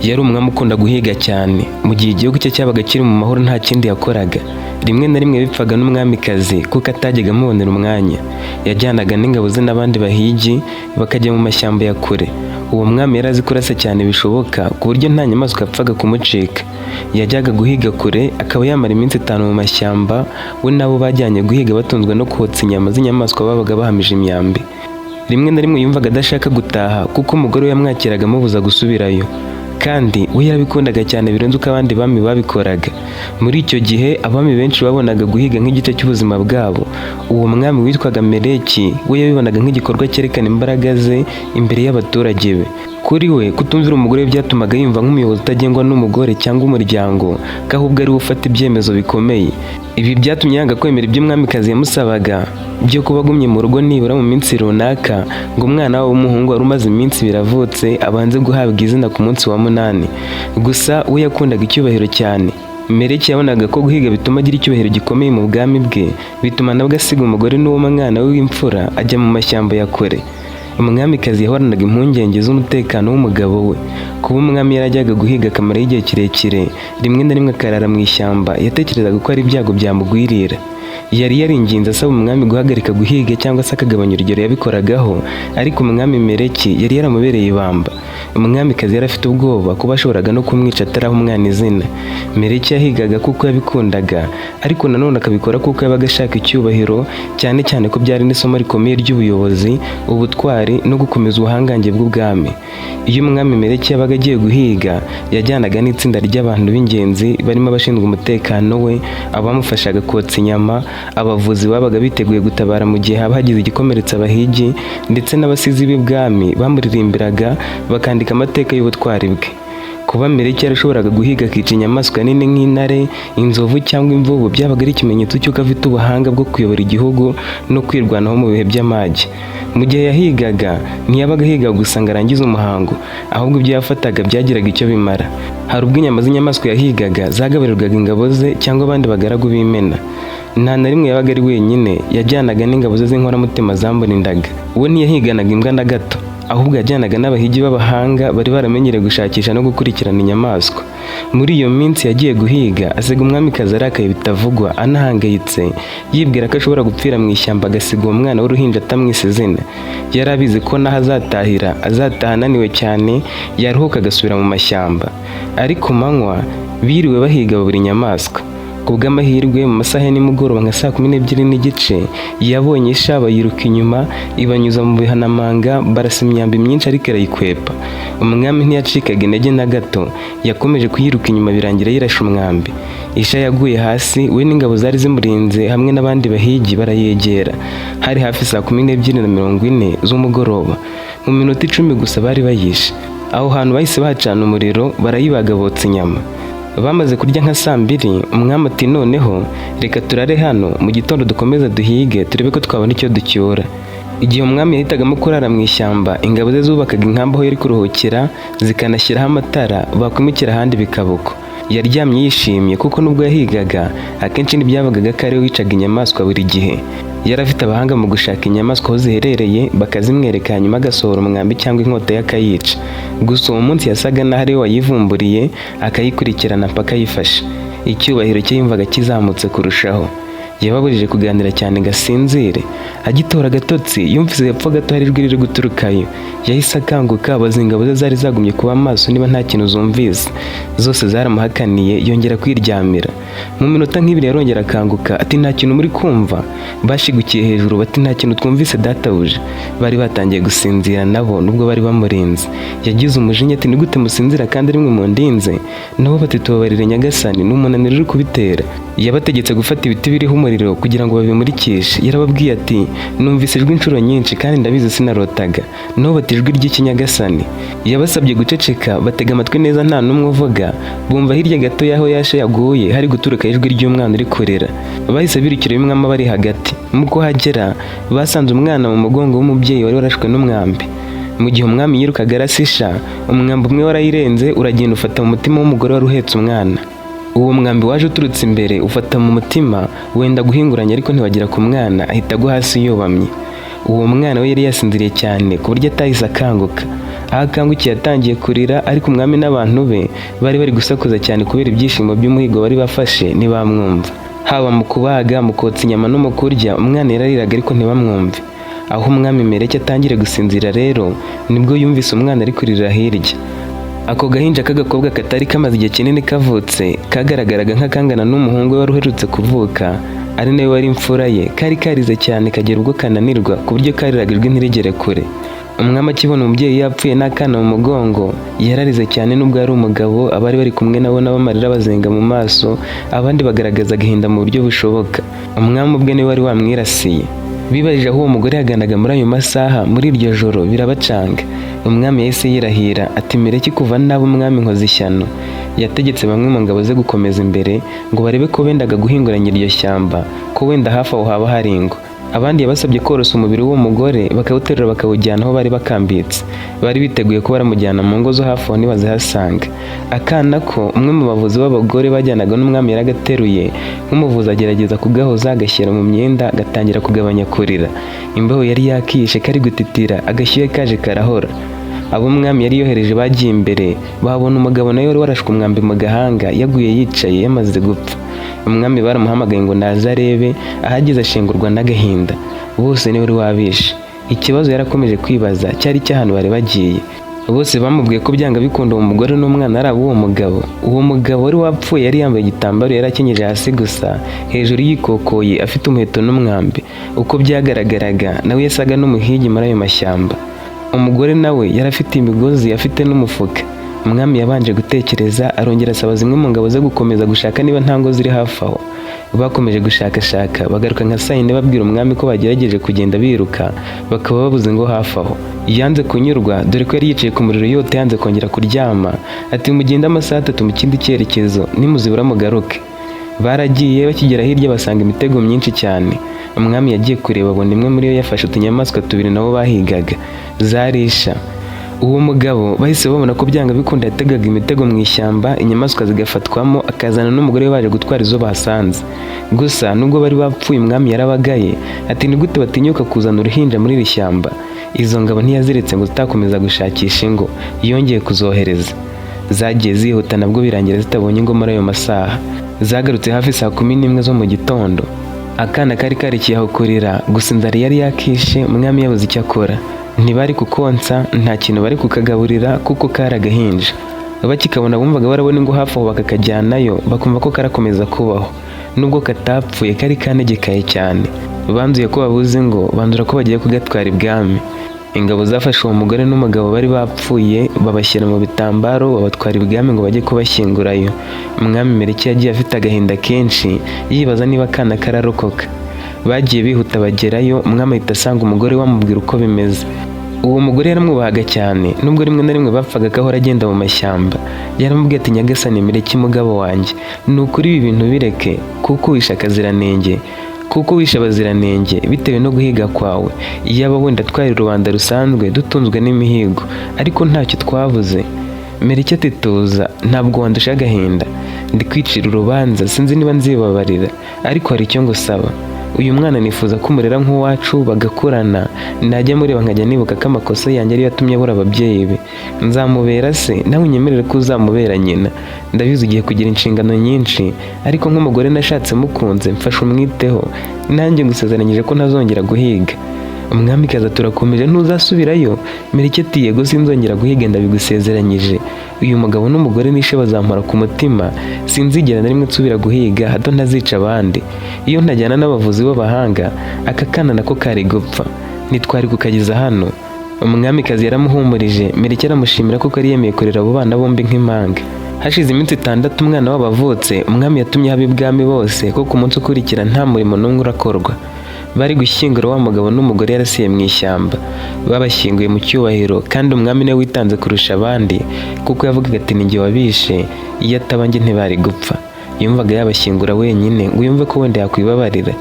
Yari umwami ukunda guhiga cyane. Mu gihe igihugu cye cyabaga kiri mu mahoro, nta kindi yakoraga. Rimwe na rimwe bipfaga n'umwamikazi kuko atajyaga amubonera umwanya. Yajyanaga n'ingabo ze n'abandi bahigi, bakajya mu mashyamba ya kure. Uwo mwami yari azi kurasa cyane bishoboka, ku buryo nta nyamaswa yapfaga kumucika. Yajyaga guhiga kure, akaba yamara iminsi 5 mu mashyamba. We n'abo bajyanye guhiga batunzwe no kotsa inyama z'inyamaswa babaga bahamije imyambi. Rimwe na rimwe yumvaga adashaka gutaha, kuko umugore we yamwakiraga amubuza gusubirayo, kandi we yarabikundaga cyane birenze uko abandi bami babikoraga. Muri icyo gihe, abami benshi babonaga guhiga nk'igice cy'ubuzima bwabo. Uwo mwami witwaga Meleki we yabibonaga nk'igikorwa cyerekana imbaraga ze imbere y'abaturage be. Kuri we, kutumvira umugore we byatumaga yumva nk'umuyobozi utagengwa n'umugore cyangwa umuryango, ko ahubwo ari we ufata ibyemezo bikomeye. Ibi byatumye yanga kwemera ibyo umwamikazi yamusabaga byo kuba agumye mu rugo nibura mu minsi runaka, ngo umwana wabo w'umuhungu wari umaze iminsi 2 avutse abanze guhabwa izina ku munsi wa 8. Gusa we yakundaga icyubahiro cyane. Meleki yabonaga ko guhiga bituma agira icyubahiro gikomeye mu bwami bwe, bituma nabwo asiga umugore n'uwo mwana we w'imfura, ajya mu mashyamba ya kure. Umwamikazi yahoranaga impungenge z'umutekano w'umugabo we. Kuba umwami yarajyaga guhiga akamarayo igihe kirekire, rimwe na rimwe akarara mu ishyamba, yatekerezaga ko ari ibyago byamugwirira. Yari yaringinze asaba umwami guhagarika guhiga cyangwa se akagabanya urugero yabikoragaho, ariko umwami Meleki yari yaramubereye ibamba. Umwamikazi yari afite ubwoba kuba ashoboraga no kumwica ataraha umwana izina. Meleki yahigaga kuko yabikundaga, ariko nanone akabikora kuko yabaga ashaka icyubahiro, cyane cyane ko byari n'isomo rikomeye ry'ubuyobozi, ubutwari no gukomeza ubuhangange bw'ubwami. Iyo umwami Meleki yabaga agiye guhiga, yajyanaga n'itsinda ry'abantu b'ingenzi barimo abashinzwe umutekano we, abamufashaga kotsa inyama, abavuzi babaga biteguye gutabara mu gihe haba hagize igikomeretsa abahigi, ndetse n'abasizi b'ibwami bamuririmbiraga, bakandika amateka y'ubutwari bwe. Kuba Meleki yarashoboraga guhiga akica inyamaswa nini nk'intare, inzovu cyangwa imvubu byabaga ari ikimenyetso cy'uko afite ubuhanga bwo kuyobora igihugu no kwirwanaho mu bihe by'amage. Mu gihe yahigaga, ntiyabaga ahiga gusa ngo arangize umuhango, ahubwo ibyo yafataga byagiraga icyo bimara. Hari ubwo inyama z'inyamaswa yahigaga zagaburirwaga ingabo ze cyangwa abandi bagaragu b'imena. Nta na rimwe yabaga ari wenyine, yajyanaga n'ingabo ze z'inkoramutima zamurindaga. We ntiyahiganaga imbwa na gato, ahubwo yajyanaga n'abahigi b'abahanga bari baramenyereye gushakisha no gukurikirana inyamaswa. Muri iyo minsi yagiye guhiga, asiga umwamikazi arakaye bitavugwa, anahangayitse, yibwira ko ashobora gupfira mu ishyamba agasiga uwo mwana w'uruhinja atamwise izina. Yari abizi ko n'aho azatahira azataha ananiwe cyane, yaruhuka agasubira mu mashyamba. Ariko manywa biriwe bahiga buri nyamaswa. Ku bw'amahirwe, mu masaha ya nimugoroba nka saa 12:30, yabonye isha, bayiruka inyuma, ibanyuza mu bihanamanga, barasa imyambi myinshi ariko irayikwepa. Umwami ntiyacikaga intege na gato, yakomeje kuyiruka inyuma, birangira yirashe umwambi. Isha yaguye hasi, we n'ingabo zari zimurinze hamwe n'abandi bahigi barayegera. Hari hafi saa 12:40 z'umugoroba. Mu minota 10 gusa bari bayishe. Aho hantu bahise bahacana umuriro, barayibaga, botsa inyama. Bamaze kurya nka saa 2, umwami ati: "Noneho reka turare hano, mu gitondo dukomeze duhige, turebe ko twabona icyo ducyura." Igihe umwami yahitagamo kurara mu ishyamba, ingabo ze zubakaga inkambi aho yari kuruhukira, zikanashyiraho amatara, bakwimukira ahandi bikaba uko. Yaryamye yishimye, kuko nubwo yahigaga akenshi, ntibyabagaga ko ari we wicaga inyamaswa buri gihe. Yari afite abahanga mu gushaka inyamaswa aho ziherereye, bakazimwereka, hanyuma agasohora umwambi cyangwa inkota ye akayica. Gusa uwo munsi yasaga n'aho ari we wayivumburiye, akayikurikirana mpaka ayifashe. Icyubahiro cye yumvaga kizamutse kurushaho. Yababujije kuganira cyane ngo asinzire. Agitora agatotsi, yumvise hepfo gato hari ijwi riri guturukayo. Yahise akanguka, abaza ingabo ze zari zagumye kuba maso niba nta kintu zumvise. Zose zaramuhakaniye, yongera kwiryamira. Mu minota nk'ibiri yarongera akanguka, ati: "Nta kintu muri kumva?" Bashigukiye hejuru bati: "Nta kintu twumvise, databuja." Bari batangiye gusinzira nabo nubwo bari bamurinze. Yagize umujinya ati: "Ni gute musinzira kandi ari mwe mundinze?" Nabo bati: "Tubabarire nyagasani, ni umunaniro uri kubitera." Yabategetse gufata ibiti biriho umuriro kugira ngo babimurikishe. Yarababwiye ati: "Numvise ijwi inshuro nyinshi kandi ndabizi, sinarotaga." Nabo bati: "Ijwi ry'iki, nyagasani?" Yabasabye guceceka, batega amatwi neza, nta n'umwe uvuga. Bumva hirya gato y'aho yashe yaguye hari guturuka ijwi ry'umwana uri kurira. Bahise birukira umwami bari hagati. Mu kuhagera, basanze umwana mu mugongo w'umubyeyi wari warashwe n'umwambi. Mu gihe umwami yirukaga arasisha, umwambi umwe warayirenze, uragenda ufata mu mutima w'umugore wari uhetse umwana. Uwo mwambi waje uturutse imbere, ufata mu mutima, wenda guhinguranya ariko ntiwagera ku mwana, ahita agwa hasi yubamye. Uwo mwana we yari yasinziriye cyane ku buryo atahise akanguka. Aho akangukiye yatangiye kurira, ariko umwami n'abantu be bari bari gusakuza cyane kubera ibyishimo by'umuhigo bari bafashe, ntibamwumva. Haba mu kubaga, mu kotsa inyama no mu kurya, umwana yarariraga ariko ntibamwumve. Aho umwami Mereke atangire gusinzira rero, nibwo yumvise umwana ari kurira hirya. Ako gahinja k'agakobwa katari kamaze igihe kinini kavutse, kagaragaraga nk'akangana n'umuhungu we wari uherutse kuvuka, ari nawe wari imfura ye. Kari karize cyane kagera ubwo kananirwa, ku buryo kariraga ijwi ntirigere kure. Umwami akibona umubyeyi yapfuye n'akana mu mugongo, yararize cyane nubwo yari umugabo. Abari bari kumwe nabo nabo amarira bazenga mu maso, abandi bagaragaza agahinda mu buryo bushoboka. Umwami ubwe niwe wari wamwirasiye. Bibajije aho uwo mugore yaganaga muri ayo masaha, muri iryo joro, birabacanga. Umwami yahise yirahira ati: "Mireke kuva naba umwami nkoze ishyano." Yategetse bamwe mu ngabo ze gukomeza imbere ngo barebe ko bendaga guhinguranya iryo shyamba, ko wenda hafi aho haba hari ingo. Abandi yabasabye korosa umubiri w'uwo mugore, bakawuterura bakawujyana aho bari bakambitse. Bari biteguye ko baramujyana mu ngo zo hafi aho nibazihasanga. Akana ko umwe mu bavuzi b'abagore bajyanaga n'umwami yaragateruye nk'umuvuzi, agerageza kugahoza, agashyira mu myenda, gatangira kugabanya kurira. Imbeho yari yakishe, kari gutitira, agashyuhe kaje karahora. Abo umwami yari yohereje bagiye imbere, babona umugabo nawe wari warashwe umwambi mu gahanga, yaguye yicaye yamaze gupfa. Umwami baramuhamagaye ngo naze arebe. Ahageze ashengurwa n'agahinda, bose niwe wari wabishe. Ikibazo yarakomeje kwibaza cyari cy'ahantu bari bagiye. Bose bamubwiye ko byanga bikunda uwo mugore n'umwana ari ab'uwo mugabo. Uwo mugabo wari wapfuye yari yambaye igitambaro, yari akenyeje hasi gusa, hejuru yikokoye, afite umuheto n'umwambi. Uko byagaragaraga nawe yasaga n'umuhigi muri ayo mashyamba. Umugore nawe yari afite imigozi, afite n'umufuka. Umwami yabanje gutekereza, arongera asaba zimwe mu ngabo ze gukomeza gushaka niba nta ngo ziri hafi aho. Bakomeje gushakashaka, bagaruka nka saa yine babwira umwami ko bagerageje kugenda biruka, bakaba babuze ngo hafi aho. Yanze kunyurwa, dore ko yari yicaye ku muriro yota, yanze kongera kuryama. Ati: "Mugende amasaha 3 mu kindi cyerekezo, nimuzibura mugaruke." Baragiye, bakigera hirya basanga imitego myinshi cyane. Umwami yagiye kureba, abona imwe muri yo yafashe utunyamaswa tubiri nabo bahigaga, zarisha. Uwo mugabo bahise babona ko byanga bikunda yategaga imitego mu ishyamba, inyamaswa zigafatwamo, akazana n'umugore we baje gutwara izo basanze. Gusa nubwo bari bapfuye, umwami yarabagaye ati: "Ni gute batinyuka kuzana uruhinja muri iri shyamba?" Izo ngabo ntiyaziretse ngo zitakomeza gushakisha ingo, yongeye kuzohereza. Zagiye zihuta, nabwo birangira zitabonye ingo muri ayo masaha. Zagarutse hafi saa 11 zo mu gitondo. Akana kari karekeye aho kurira, gusa inzara yari yakishe. Umwami yabuze icyo akora. Ntibari kukonsa, nta kintu bari kukagaburira kuko kari agahinja. Bakikabona bumvaga barabona ingo hafi aho bakakajyanayo, bakumva ko karakomeza kubaho. Nubwo katapfuye, kari kanegekaye cyane. Banzuye ko babuze ngo, bandura ko bagiye kugatwara ibwami. Ingabo zafashe uwo mugore n'umugabo bari bapfuye, babashyira mu bitambaro, babatwara ibwami ngo bajye kubashyingurayo. Umwami Mereke yagiye afite agahinda kenshi, yibaza niba akana kararokoka. Bagiye bihuta bagerayo, umwami ahita asanga umugore we, amubwira uko bimeze. Uwo mugore yaramwubahaga cyane, nubwo rimwe na rimwe bapfaga ko ahora agenda mu mashyamba. Yaramubwiye ati: "Nyagasani Mereke, umugabo wanjye, ni ukuri ibi bintu bireke, kuko wishe akaziranenge, kuko wishe abaziranenge bitewe no guhiga kwawe. Iyaba wenda twari rubanda rusanzwe dutunzwe n'imihigo, ariko ntacyo twabuze." Mereke ati: "Tuza, ntabwo wandusha agahinda. Ndi kwicira urubanza, sinzi niba nzibabarira, ariko hari icyo ngusaba. Uyu mwana nifuza ko umurera nk'uwacu, bagakurana. Najya mureba nkajya nibuka ko amakosa yanjye ariyo yatumye abura ababyeyi be. Nzamubera se, nawe unyemerere ko uzamubera nyina. Ndabizi ugiye kugira inshingano nyinshi, ariko nk'umugore nashatse mukunze, mfasha umwiteho. Nanjye ngusezeranyije ko ntazongera guhiga." Umwamikazi turakomeje: "Ntuzasubirayo?" Mereke ati: "Yego, sinzongera guhiga, ndabigusezeranyije. Uyu mugabo n'umugore nishe bazampora ku mutima. Sinzigera na rimwe nsubira guhiga, hato ntazica abandi. Iyo ntajyana n'abavuzi b'abahanga, aka kana nako kari gupfa, ntitwari kukageza hano." Umwamikazi yaramuhumurije. Mereke aramushimira kuko yari yemeye kurera abo bana bombi nk'impanga. Hashize iminsi 6 umwana wabo avutse, umwami yatumye haba ibwami bose ko ku munsi ukurikira nta murimo n'umwe urakorwa. Bari gushyingura wa mugabo n'umugore yarasiye mu ishyamba. Babashyinguye mu cyubahiro, kandi umwami niwe witanze kurusha abandi, kuko yavugaga ati: "Ni njye wabishe, iyo ataba njye ntibari gupfa." Yumvaga yabashyingura wenyine ngo yumve ko wenda yakwibabarira.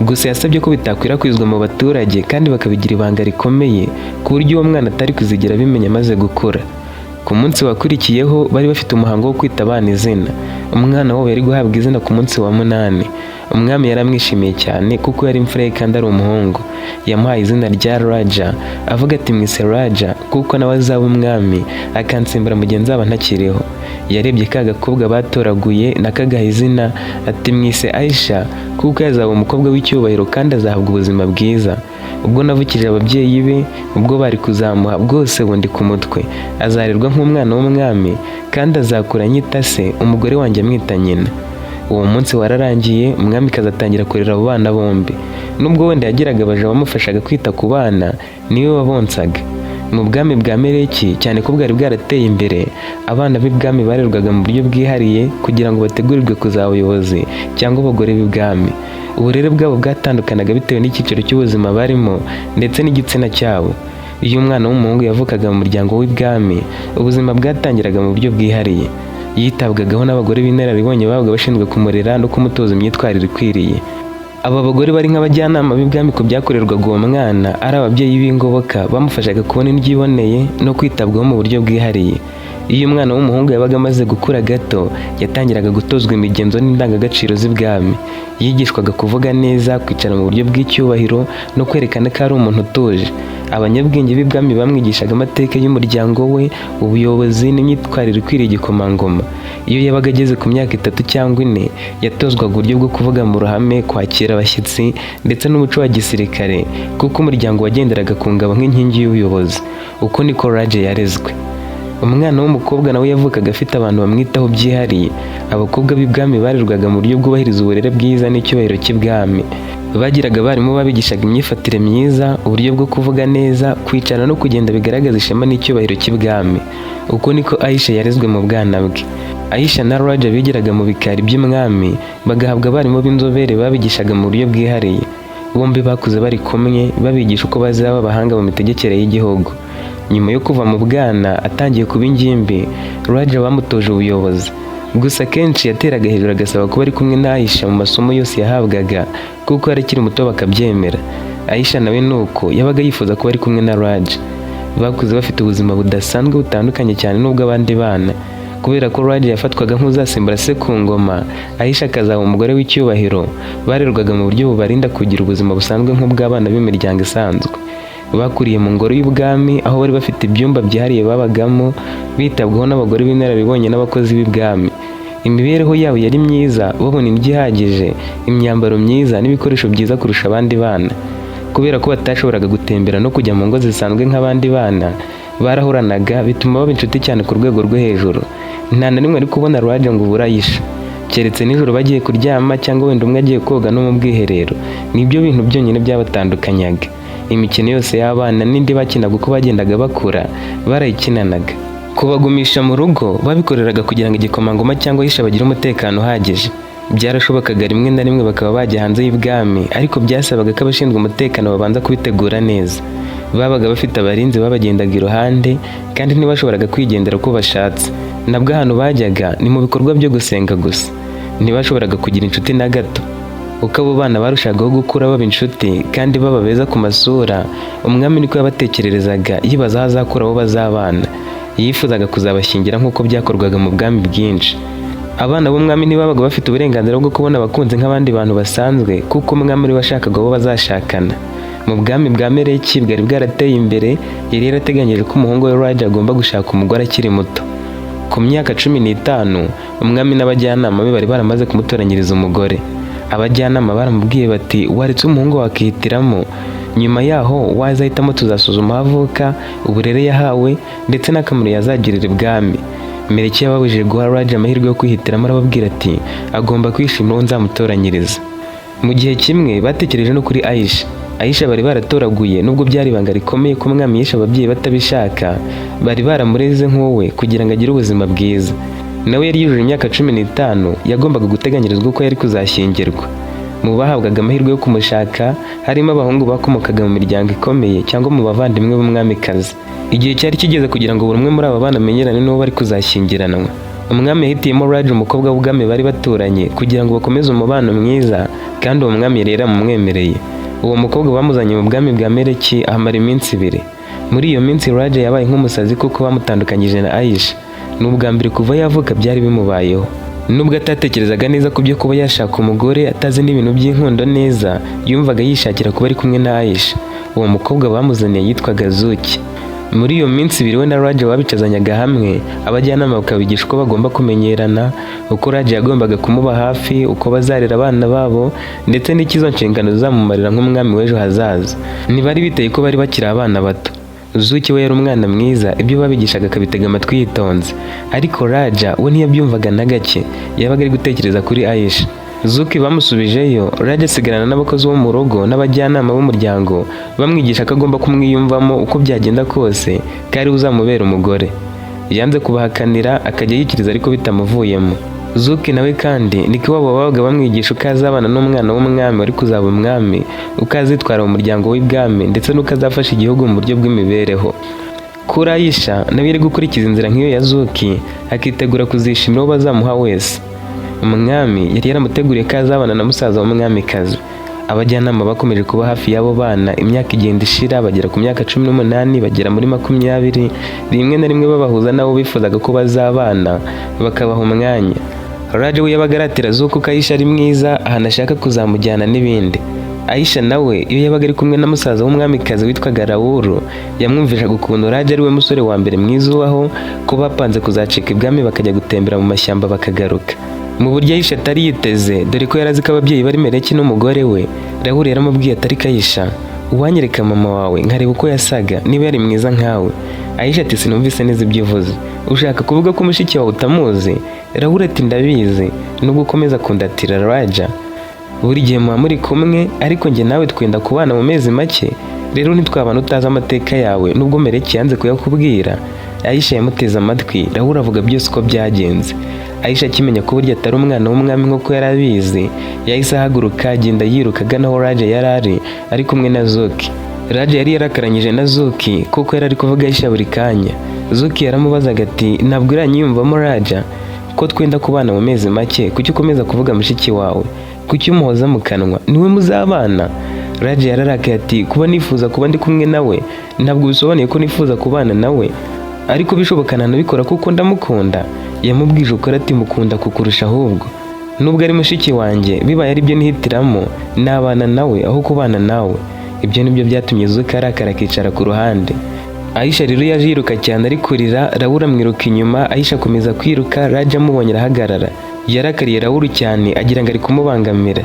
Gusa yasabye ko bitakwirakwizwa mu baturage, kandi bakabigira ibanga rikomeye, ku buryo uwo mwana atari kuzigera abimenya amaze gukura. Ku munsi wakurikiyeho bari bafite umuhango wo kwita abana izina. Umwana wabo yari guhabwa izina ku munsi wa 8. Umwami yaramwishimiye cyane kuko yari imfura ye kandi ari umuhungu. Yamuhaye izina rya Raja, avuga ati mwise Raja kuko nawe azaba umwami akansimbura mu gihe nzaba ntakiriho. Yarebye ka gakobwa batoraguye nakagaha izina ati mwise Aisha kuko yazaba umukobwa w'icyubahiro kandi azahabwa ubuzima bwiza. Ubwo navukije ababyeyi be, ubwo bari kuzamuha bwose bundi ku mutwe, azarerwa nk'umwana w'umwami kandi azakura anyita se, umugore wanjye amwita nyina. Uwo munsi wararangiye, umwamikazi atangira kurera abo bana bombi. Nubwo wenda yagiraga abaja bamufashaga kwita ku bana, niwe wabonsaga. Mu bwami bwa Meleki, cyane ko bwari bwarateye imbere, abana b'ibwami barerwaga mu buryo bwihariye kugira ngo bategurirwe kuzaba abayobozi cyangwa abagore b'ibwami. Uburere bwabo bwatandukanaga bitewe n'icyiciro cy'ubuzima barimo ndetse n'igitsina cyabo. Iyo umwana w'umuhungu yavukaga mu muryango w'ibwami, ubuzima bwatangiraga mu buryo bwihariye. Yitabwagaho n'abagore b'inararibonye babaga bashinzwe kumurera no kumutoza imyitwarire ikwiriye. Aba bagore bari nk'abajyanama b'ibwami ku byakorerwaga uwo mwana, ari ababyeyi b'ingoboka bamufashaga kubona indyo iboneye no kwitabwaho mu buryo bwihariye. Iyo umwana w'umuhungu yabaga amaze gukura gato, yatangiraga gutozwa imigenzo n'indangagaciro z'ibwami. Yigishwaga kuvuga neza, kwicara mu buryo bw'icyubahiro no kwerekana ko ari umuntu utuje. Abanyabwenge b'ibwami bamwigishaga amateka y'umuryango we, ubuyobozi n'imyitwarire ikwiriye igikomangoma. Iyo yabaga ageze ku myaka 3 cyangwa 4, yatozwaga uburyo bwo kuvuga mu ruhame, kwakira abashyitsi ndetse n'umuco wa gisirikare, kuko umuryango wagenderaga ku ngabo nk'inkingi y'ubuyobozi. Uko niko Raja yarezwe. Umwana w'umukobwa nawe yavukaga afite abantu bamwitaho byihariye. Abakobwa b'ibwami barerwaga mu buryo bwubahiriza uburere bwiza n'icyubahiro cy'ibwami. Bagiraga abarimu babigishaga imyifatire myiza, uburyo bwo kuvuga neza, kwicara no kugenda bigaragaza ishema n'icyubahiro cy'ibwami. Uko niko Aisha yarezwe mu bwana bwe. Aisha na Raja bigiraga mu bikari by'umwami, bagahabwa abarimu b'inzobere babigishaga mu buryo bwihariye. Bombi bakuze bari kumwe, babigisha uko bazaba abahanga mu mitegekere y'igihugu. Nyuma yo kuva mu bwana atangiye kuba ingimbi, Raja bamutoje ubuyobozi. Gusa akenshi yateraga hejuru agasaba kuba ari kumwe na Aisha mu masomo yose yahabwaga, kuko yari akiri muto bakabyemera. Aisha nawe nuko yabaga yifuza kuba ari kumwe na Raja. Bakuze bafite ubuzima budasanzwe butandukanye cyane n'ubw'abandi bana. Kubera ko Raja yafatwaga nk'uzasimbura se ku ngoma, Aisha akazaba umugore w'icyubahiro, barerwaga mu buryo bubarinda kugira ubuzima busanzwe nk'ubw'abana b'imiryango isanzwe. Bakuriye mu ngoro y'ubwami aho bari bafite ibyumba byihariye babagamo, bitabwaho n'abagore b'inararibonye n'abakozi b'ibwami. Imibereho yabo yari myiza, babona indyo ihagije, imyambaro myiza n'ibikoresho byiza kurusha abandi bana. Kubera ko batashoboraga gutembera no kujya mu ngo zisanzwe nk'abandi bana, barahoranaga bituma baba inshuti cyane ku rwego rwo hejuru. Nta na rimwe ari kubona Raja ngo ubure Aisha, keretse nijoro bagiye kuryama cyangwa wenda umwe agiye koga no mu bwiherero. Nibyo bintu byonyine byabatandukanyaga. Imikino yose y'abana n'indi bakinaga uko bagendaga bakura barayikinanaga. Kubagumisha mu rugo babikoreraga kugira ngo igikomangoma cyangwa Aisha bagire umutekano uhagije. Byarashobokaga rimwe na rimwe bakaba bajya hanze y'ibwami, ariko byasabaga ko abashinzwe umutekano babanza kubitegura neza. Babaga bafite abarinzi babagendaga iruhande kandi ntibashoboraga kwigendera uko bashatse. Nabwo ahantu bajyaga ni mu bikorwa byo gusenga gusa. Ntibashoboraga kugira inshuti na gato. Uko abo bana barushagaho gukura baba inshuti kandi baba beza ku masura, umwami niko yabatekererezaga yibaza aho azakura abo bazabana. Yifuzaga kuzabashyingira nk'uko byakorwaga mu bwami bwinshi. Abana b'umwami ntibabaga bafite uburenganzira bwo kubona abakunzi nk'abandi bantu basanzwe, kuko umwami ariwe washakaga abo bazashakana. Mu bwami bwa Meleki bwari bwarateye imbere, yari yarateganyije ko umuhungu we Raja agomba gushaka umugore akiri muto. Ku myaka 15, umwami n'abajyanama be bari baramaze kumutoranyiriza umugore. Abajyanama baramubwiye bati waretse umuhungu wakihitiramo, nyuma yaho wazahitamo tuzasuzuma aho avuka, uburere yahawe ndetse n'akamaro yazagirira ibwami. Meleki yababujije guha Raja amahirwe yo kwihitiramo, arababwira ati agomba kwishimira uwo nzamutoranyiriza. Mu gihe kimwe batekereje no kuri Aisha. Aisha bari baratoraguye, nubwo byari ibanga rikomeye ko umwami yishe ababyeyi batabishaka, bari baramureze nk'uwe kugira ngo agire ubuzima bwiza. Nawe yari yujuje imyaka 15, yagombaga guteganyirizwa uko yari kuzashyingirwa. Mu bahabwaga amahirwe yo kumushaka harimo abahungu bakomokaga mu miryango ikomeye cyangwa mu bavandimwe b'umwamikazi. Igihe cyari kigeze kugira ngo buri umwe muri aba bana amenyerane n'uwo bari kuzashyingiranwa. Umwami yahitiyemo Raja, umukobwa w'ubwami bari baturanye, kugira ngo bakomeze umubano mwiza, kandi uwo mwami yari yaramumwemereye. Uwo mukobwa bamuzanye mu bwami bwa Meleki ahamara iminsi 2. Muri iyo minsi Raja yabaye nk'umusazi kuko bamutandukanyije na Aisha. Ni ubwa mbere kuva yavuka byari bimubayeho. Nubwo atatekerezaga neza ku byo kuba yashaka umugore, atazi n'ibintu by'inkundo neza, yumvaga yishakira kuba ari kumwe na Aisha. Uwo mukobwa bamuzaniye yitwaga Zuki. Muri iyo minsi ibiri we na Raja babicazanyaga hamwe, abajyanama bakabigisha uko bagomba kumenyerana, uko Raja yagombaga kumuba hafi, uko bazarera abana babo, ndetse n'icyo izo nshingano zizamumarira nk'umwami w'ejo hazaza. Ntibari biteye ko bari bakiri abana bato. Zuki we yari umwana mwiza, ibyo babigishaga akabitega amatwi yitonze. Ariko Raja we ntiyabyumvaga na gake, yabaga ari gutekereza kuri Aisha. Zuki bamusubijeyo, Raja asigarana n'abakozi bo mu rugo n'abajyanama b'umuryango, bamwigisha ko agomba kumwiyumvamo uko byagenda kose, ko ari we uzamubera umugore. Yanze kubahakanira, akajya yikiriza ariko bitamuvuyemo. Zuki nawe kandi niko iwabo babaga bamwigisha uko azabana n'umwana w'umwami wari kuzaba umwami, uko azitwara mu muryango w'ibwami, ndetse n'uko azafasha igihugu mu buryo bw'imibereho. Kuri Aisha nawe yari gukurikiza inzira nk'iyo ya Zuki, akitegura kuzishimira uwo bazamuha wese. Umwami yari yaramuteguriye ko azabana na musaza w'umwamikazi. Abajyanama bakomeje kuba hafi y'abo bana, imyaka igenda ishira, bagera ku myaka 18, bagera muri 20, rimwe na rimwe babahuza n'abo bifuzaga ko bazabana, bakabaha umwanya. Raja we yabaga aratira Zuki ko Aisha ari mwiza, ahantu ashaka kuzamujyana n'ibindi. Aisha nawe iyo yabaga ari kumwe na musaza w'umwamikazi witwaga Rawuru, yamwumvishaga ukuntu Raja ari we musore wa mbere mwiza ubaho, ko bapanze kuzacika ibwami bakajya gutembera mu mashyamba bakagaruka. Mu buryo Aisha atari yiteze, dore ko yari azi ko ababyeyi bari Mereki n'umugore we, Rahul yaramubwiye ati: "Ariko Aisha, uwanyereka mama wawe nkareba uko yasaga, niba yari mwiza nkawe." Aisha ati: "Sinumvise neza ibyo uvuze, ushaka kuvuga ko mushiki wawe utamuzi?" Rahul ati: "Ndabizi, nubwo ukomeza kundatira Raja buri gihe muba muri kumwe, ariko njye nawe twenda kubana mu mezi make, rero ntitwabana utazi amateka yawe, nubwo Mereki yanze kuyakubwira." Aisha yamuteze amatwi, Rahul avuga byose uko byagenze. Aisha akimenya ko burya atari umwana w'umwami nk'uko yari abizi, yahise ahaguruka agenda yiruka agana aho Raja yari ari kumwe na Zuki. Raja yari yarakaranyije na Zuki kuko yari ari kuvuga Aisha buri kanya. Zuki yaramubazaga ati: "Ntabwo uranyiyumvamo Raja? Ko twenda kubana mu mezi make, kuki ukomeza kuvuga mushiki wawe? Kuki umuhoza mu kanwa? Niwe muzabana?" Raja yararakaye ati: "Kuba nifuza kuba ndi kumwe nawe ntabwo bisobanuye ko nifuza kubana nawe, ariko bishoboka nanabikora kuko ndamukunda." Yamubwije ukuri ati: "Mukunda kukurusha ahubwo. Nubwo ari mushiki wanjye, bibaye ari byo nihitiramo nabana nawe aho kubana nawe." Ibyo nibyo byatumye Zuki arakara akicara ku ruhande. Aisha rero yaje yiruka cyane ari kurira, Rahul amwiruka inyuma, Aisha akomeza kwiruka, Raja amubonye arahagarara. Yarakariye Rahul cyane agira ngo ari kumubangamira.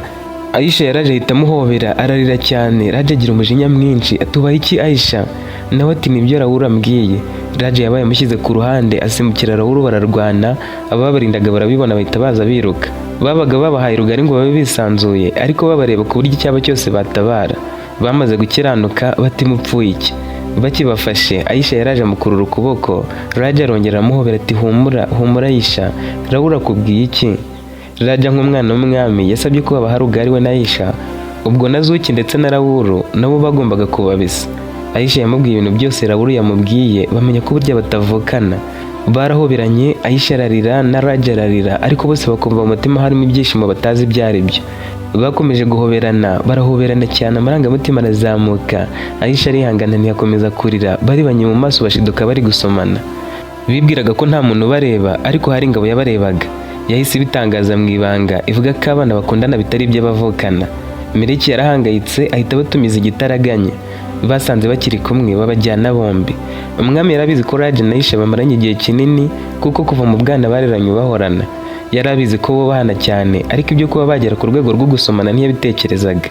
Aisha yaraje ahita amuhobera ararira cyane, Raja agira umujinya mwinshi atubaha iki Aisha? Nawe ati: "Nibyo Rahul ambwiye." Raja yabaye amushyize ku ruhande, asimbukira Rahul bararwana, ababarindaga barabibona bahita baza biruka. Babaga babahaye rugari ngo babe bisanzuye, ariko babareba ku buryo icyaba cyose batabara. Bamaze gukiranuka bati: "Mupfuye iki?" Bakibafashe, Aisha yaraje amukurura ukuboko, Raja arongera aramuhobera ati: "Humura, humura Aisha, Rahul akubwiye iki?" Raja nk'umwana w'umwami yasabye ko babaha rugari we na Aisha, ubwo na Zuki ndetse na Rawuru nabo bagombaga kubabisa. Aisha yamubwiye ibintu byose Rawuru yamubwiye, bamenya ko burya batavukana. Barahoberanye, Aisha ararira na Raja ararira, ariko bose bakumva mu mutima harimo ibyishimo batazi ibyo ari byo. Bakomeje guhoberana, barahoberana cyane, amarangamutima arazamuka. Aisha arihangana ntiyakomeza kurira, baribanye mu maso bashiduka bari gusomana. Bibwiraga ko nta muntu ubareba, ariko hari ingabo yabarebaga. Yahise ibitangaza mu ibanga, ivuga ko abana bakundana bitari iby'abavukana. Miriki yarahangayitse ahita abatumiza igitaraganya. Basanze bakiri kumwe babajyana bombi. Umwami yarabizi ko Raja na Aisha bamaranye igihe kinini kuko kuva mu bwana bareranywe bahorana. Yari abizi ko bubahana cyane, ariko ibyo kuba bagera ku rwego rwo gusomana ntiyabitekerezaga.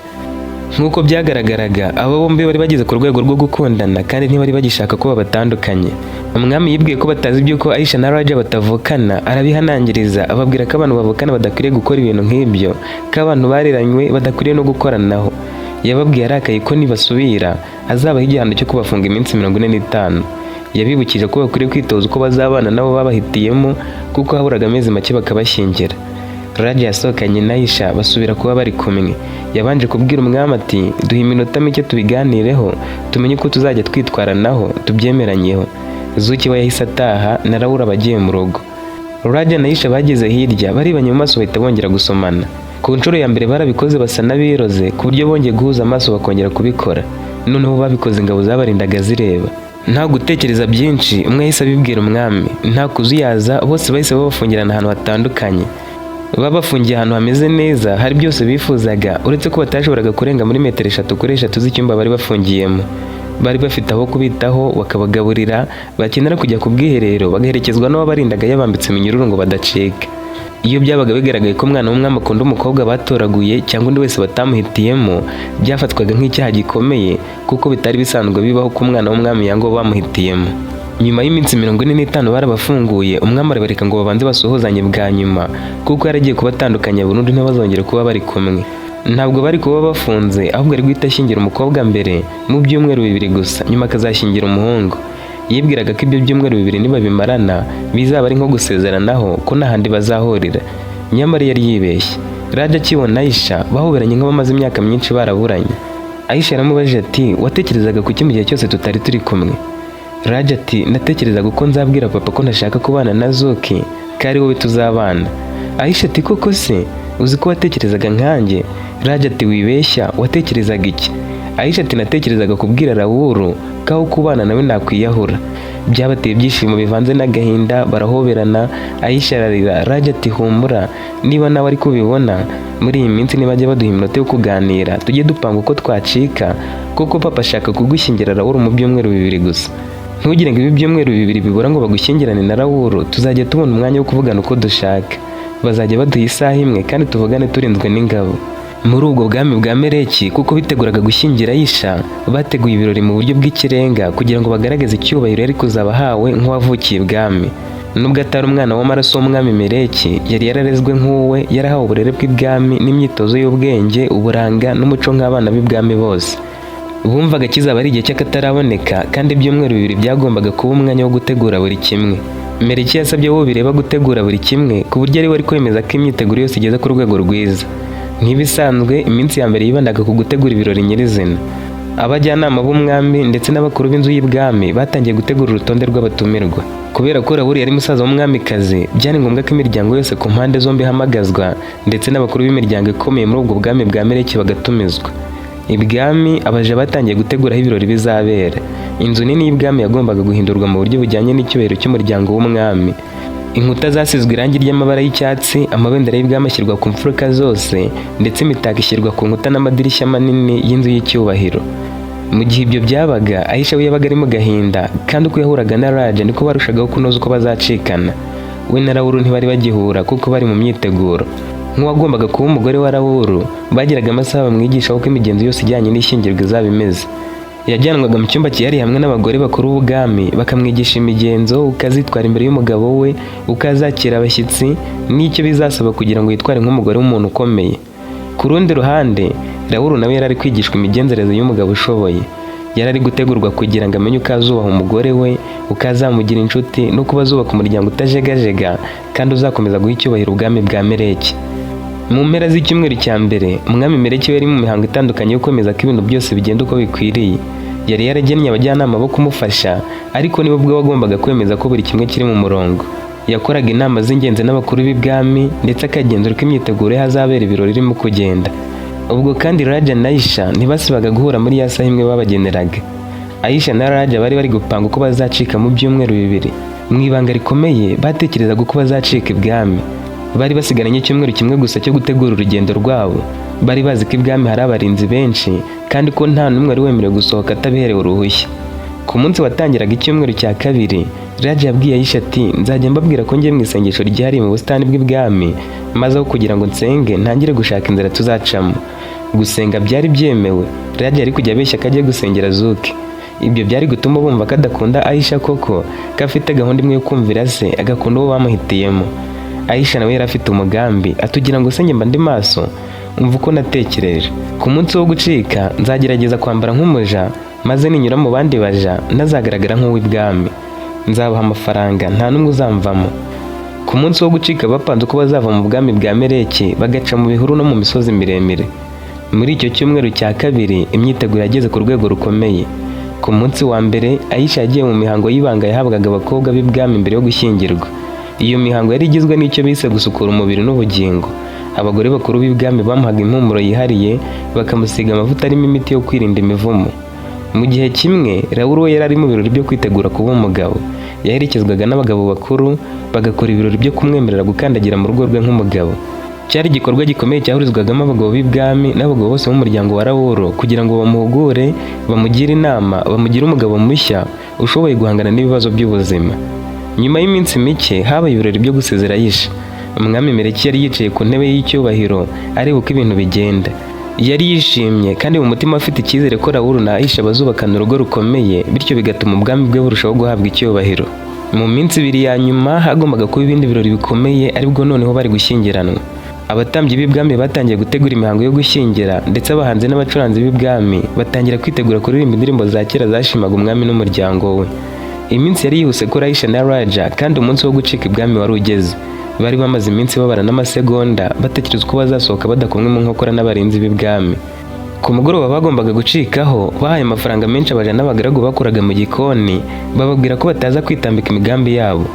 Nk'uko byagaragaraga, aba bombi bari bageze ku rwego rwo gukundana kandi ntibari bagishaka ko babatandukanye. Umwami yibwiye ko batazi iby'uko Aisha na Raja batavukana, arabihanangiriza, ababwira ko abantu bavukana badakwiriye gukora ibintu nk'ibyo, ko abantu bareranywe badakwiriye no gukoranaho. Yababwiye arakaye ko nibasubira azabaha igihano cyo kubafunga iminsi 45. Yabibukije ko bakwiriye kwitoza uko bazabana nabo babahitiyemo, kuko haburaga amezi make bakabashyingira. Raja yasohokanye na Aisha basubira kuba bari kumwe. Yabanje kubwira umwami ati: "Duhe iminota mike tubiganireho, tumenye uko tuzajya twitwaranaho, tubyemeranyeho." Zuki we yahise ataha na Rawura bagiye mu rugo. Raja na Aisha bageze hirya baribanye mu maso bahita bongera gusomana. Ku nshuro ya mbere barabikoze basa n'abiroze, ku buryo bongeye guhuza amaso bakongera kubikora. Noneho babikoze ingabo zabarindaga zireba. Nta gutekereza byinshi, umwe yahise abibwira umwami. Nta kuzuyaza, bose bahise babafungirana ahantu hatandukanye. Babafungiye ahantu hameze neza, hari byose bifuzaga, uretse ko batashoboraga kurenga muri metero 3 kuri 3 z'icyumba bari bafungiyemo. Bari bafite aho kubitaho, bakabagaburira, bakenera kujya ku bwiherero bagaherekezwa n'uwabarindaga yabambitse iminyururu ngo badacika. Iyo byabaga bigaragaye ko umwana w'umwami akunda umukobwa batoraguye cyangwa undi wese batamuhitiyemo, byafatwaga nk'icyaha gikomeye, kuko bitari bisanzwe bibaho ko umwana w'umwami yanga uwo bamuhitiyemo. Nyuma y'iminsi 45 barabafunguye, umwami arabareka ngo babanze basuhuzanye bwa nyuma, kuko yaragiye kubatandukanya burundu, ntibazongere kuba bari kumwe. Ntabwo bari kuba bafunze, ahubwo ari guhita ashyingira umukobwa mbere mu byumweru 2 gusa, nyuma akazashyingira umuhungu. Yibwiraga ko ibyo byumweru 2 nibabimarana bizaba ari nko gusezeranaho ko nta handi bazahurira. Nyamara yari yibeshye. Raja akibona Aisha, bahoberanye nk'abamaze imyaka myinshi baraburanye. Aisha yaramubajije ati: "Watekerezaga kuki mu gihe cyose tutari turi kumwe?" Raja ati: "Natekerezaga uko nzabwira papa ko ntashaka kubana na Zuki, ko ari wowe tuzabana." Aisha ati: "Koko se uzi ko watekerezaga nkanjye?" Raja ati: "Wibeshya, watekerezaga iki?" Aisha ati: "Natekerezaga kubwira Rawuru ko aho kubana nawe nakwiyahura." Byabateye ibyishimo bivanze n'agahinda, barahoberana, Aisha ararira. Raja ati: "Humura, niba nawe ari kubibona, muri iyi minsi nibajya baduha iminota yo kuganira, tujye dupanga uko twacika, kuko papa ashaka kugushyingira Rawuru mu byumweru 2 gusa. Ntugire ngo ibi byumweru 2 bibura ngo bagushyingirane na Rawuru, tuzajya tubona umwanya wo kuvugana uko dushaka. Bazajya baduha isaha imwe kandi tuvugane turinzwe n'ingabo." Muri ubwo bwami bwa Mereki, kuko biteguraga gushyingira Aisha, bateguye ibirori mu buryo bw'ikirenga kugira ngo bagaragaze icyubahiro yari kuzaba ahawe nk'uwavukiye ibwami. Nubwo atari umwana w'amaraso w'umwami Mereki, yari yararezwe nk'uwe, yarahawe uburere bw'ibwami n'imyitozo y'ubwenge, uburanga n'umuco nk'abana b'ibwami bose. Bumvaga kizaba ari igihe cy'akataraboneka, kandi ibyumweru 2 byagombaga kuba umwanya wo gutegura buri kimwe. Mereki yasabye abo bireba gutegura buri kimwe, ku buryo ari we wari kwemeza ko imyiteguro yose igeze ku rwego rwiza. Nk'ibisanzwe, iminsi ya mbere yibandaga ku gutegura ibirori nyirizina. Abajyanama b'umwami ndetse n'abakuru b'inzu y'ibwami batangiye gutegura urutonde rw'abatumirwa. Kubera ko Rawuri yari musaza w'umwamikazi, byari ngombwa ko imiryango yose ku mpande zombi ihamagazwa, ndetse n'abakuru b'imiryango ikomeye muri ubwo bwami bwa Mereki bagatumizwa. Ibwami, abaja batangiye gutegura aho ibirori bizabera. Inzu nini y'ibwami yagombaga guhindurwa mu buryo bujyanye n'icyubahiro cy'umuryango w'umwami. Inkuta zasizwe irangi ry'amabara y'icyatsi, amabendera y'ibwami ashyirwa ku mfuruka zose, ndetse imitako ishyirwa ku nkuta n'amadirishya manini y'inzu y'icyubahiro. Mu gihe ibyo byabaga, Aisha we yabaga ari mu gahinda, kandi uko yahuraga na Raja niko barushagaho kunoza uko bazacikana. We na Rawuru ntibari bagihura kuko bari mu myiteguro. Nk'uwagombaga kuba umugore wa Rawuru, bagiraga amasaha bamwigisha uko imigenzo yose ijyanye n'ishyingirwa izaba imeze. Yajyanwaga mu cyumba cyihariye hamwe n'abagore bakuru b'ubwami, bakamwigisha imigenzo, uko azitwara imbere y'umugabo we, uko azakira abashyitsi n'icyo bizasaba kugira ngo yitware nk'umugore w'umuntu ukomeye. Ku rundi ruhande, Rawuru nawe yari ari kwigishwa imigenzereze y'umugabo ushoboye. Yari ari gutegurwa kugira ngo amenye uko azubaha umugore we, uko azamugira inshuti, no kuba azubaka umuryango utajegajega kandi uzakomeza guha icyubahiro ubwami bwa Mereki. Mu mpera z'icyumweru cya mbere, umwami Mereki we yari mu mihango itandukanye yo kwemeza ko ibintu byose bigenda uko bikwiriye. Yari yaragennye abajyanama bo kumufasha, ariko niwe ubwe wagombaga kwemeza ko buri kimwe kiri mu murongo. Yakoraga inama z'ingenzi n'abakuru b'ibwami, ndetse akagenzura uko imyiteguro y'ahazabera ibirori irimo kugenda. Ubwo kandi Raja na Aisha ntibasibaga guhura muri ya saha imwe babageneraga. Aisha na Raja bari bari gupanga uko bazacika mu byumweru 2. Mu ibanga rikomeye batekerezaga uko bazacika ibwami. Bari basigaranye icyumweru kimwe gusa cyo gutegura urugendo rwabo. Bari bazi ko ibwami hari abarinzi benshi, kandi ko nta n'umwe wari wemerewe gusohoka atabiherewe uruhushya. Ku munsi watangiraga icyumweru cya kabiri, Raja yabwiye Aisha ati: "Nzajya mbabwira ko ngiye mu isengesho ryihariye mu busitani bw'ibwami, maze aho kugira ngo nsenge ntangire gushaka inzira tuzacamo." Gusenga byari byemewe. Raja yari kujya abeshya ko agiye gusengera Zuki. Ibyo byari gutuma bumva ko adakunda Aisha koko, ko afite gahunda imwe yo kumvira se, agakunda uwo bamuhitiyemo. Aisha nawe yari afite umugambi, atugira ngo se njye mba ndi maso, umva uko natekereje. Ku munsi wo gucika nzagerageza kwambara nk'umuja, maze ninyura mu bandi baja ntazagaragara nk'uw'ibwami. Nzabaha amafaranga, nta n'umwe uzamvamo. Ku munsi wo gucika bapanze uko bazava mu bwami bwa Mereki, bagaca mu bihuru no mu misozi miremire. Muri icyo cyumweru cya kabiri, imyiteguro yageze ku rwego rukomeye. Ku munsi wa mbere, Aisha yagiye mu mihango y'ibanga yahabwaga abakobwa b'ibwami mbere yo gushyingirwa. Iyo mihango yari igizwe n'icyo bise gusukura umubiri n'ubugingo. Abagore bakuru b'ibwami bamuhaga impumuro yihariye, bakamusiga amavuta arimo imiti yo kwirinda imivumo. Mu gihe kimwe, Rawuru we yari ari mu birori byo kwitegura kuba umugabo. Yaherekezwaga n'abagabo bakuru, bagakora ibirori byo kumwemerera gukandagira mu rugo rwe nk'umugabo. Cyari igikorwa gikomeye cyahurizwagamo abagabo b'ibwami n'abagabo bose b'umuryango wa Rawuru kugira ngo bamuhugure, bamugire inama, bamugire umugabo mushya ushoboye guhangana n'ibibazo by'ubuzima. Nyuma y'iminsi mike habaye ibirori byo gusezera Ayisha. Umwami Meleki yari yicaye ku ntebe y'icyubahiro areba uko ibintu bigenda. Yari yishimye kandi mu mutima afite icyizere ko Rawuru na Ayisha bazubakana urugo rukomeye, bityo bigatuma ubwami bwe burushaho guhabwa icyubahiro. Mu minsi 2 ya nyuma hagombaga kuba ibindi birori bikomeye, aribwo noneho bari gushyingiranwa. Abatambyi b'ibwami batangiye gutegura imihango yo gushyingira, ndetse abahanzi n'abacuranzi b'ibwami batangira kwitegura kuririmba indirimbo za kera zashimaga umwami n'umuryango we. Iminsi yari yihuse kuri Aisha na Raja, kandi umunsi wo gucika ibwami wari ugeze. Bari bamaze iminsi babara n'amasegonda, batekereza uko bazasohoka badakomwe mu nkokora n'abarinzi b'ibwami. Ku mugoroba bagombaga gucikaho, bahaye amafaranga menshi abaja n'abagaragu bakoraga mu gikoni, bababwira ko bataza kwitambika imigambi yabo.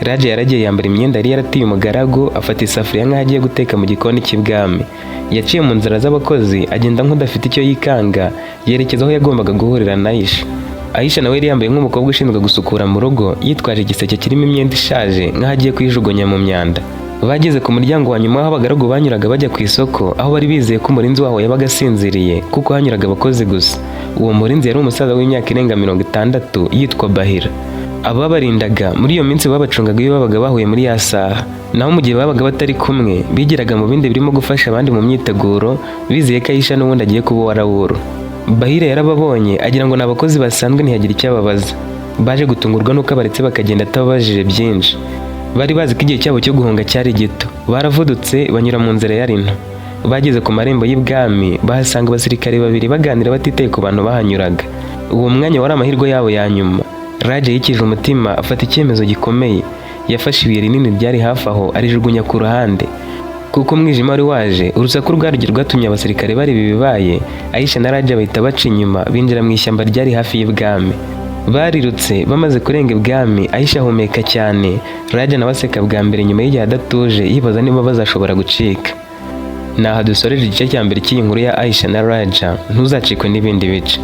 Raja yaragiye yambara imyenda yari yaratiye umugaragu, afata isafuriya nk'aho agiye guteka mu gikoni cy'ibwami. Yaciye mu nzira z'abakozi, agenda nk'udafite icyo yikanga, yerekeza aho yagombaga guhurira na Aisha. Aisha nawe yari yambaye nk'umukobwa ushinzwe gusukura mu rugo, yitwaje igiseke kirimo imyenda ishaje nk'aho agiye kuyijugunya mu myanda. Bageze ku muryango wa nyuma aho abagaragu banyuraga bajya ku isoko, aho bari bizeye ko umurinzi waho yabaga asinziriye kuko hanyuraga abakozi gusa. Uwo murinzi yari umusaza w'imyaka irenga 60 yitwa Bahira. Ababarindaga muri iyo minsi babacungaga iyo babaga bahuye muri ya saha, naho mu gihe babaga batari kumwe bigiraga mu bindi birimo gufasha abandi mu myiteguro, bizeye ko Aisha n'ubundi agiye kuba uwa Rawuru. Bahira yarababonye agira ngo ni abakozi basanzwe, ntiyagira icyo ababaza. Baje gutungurwa n'uko abaretse bakagenda atababajije byinshi. Bari bazi ko igihe cyabo cyo guhunga cyari gito. Baravudutse banyura mu nzira yari nto. Bageze ku marembo y'ibwami bahasanga abasirikare babiri baganira batitaye ku bantu bahanyuraga. Uwo mwanya wari amahirwe yabo ya nyuma. Raja yikije umutima, afata icyemezo gikomeye. Yafashe ibuye rinini ryari hafi aho, arijugunya ku ruhande. Kuko umwijima wari waje, urusaku rwaryo rwatumye abasirikare bareba ibibaye. Aisha na Raja bahita baca inyuma, binjira mu ishyamba ryari hafi y'ibwami. Barirutse bamaze kurenga ibwami, Aisha ahumeka cyane, Raja nawe aseka bwa mbere nyuma y'igihe adatuje, yibaza niba bazashobora gucika. Ni aha dusoreje igice cya mbere cy'iyi nkuru ya Aisha na Raja. Ntuzacikwe n'ibindi bice.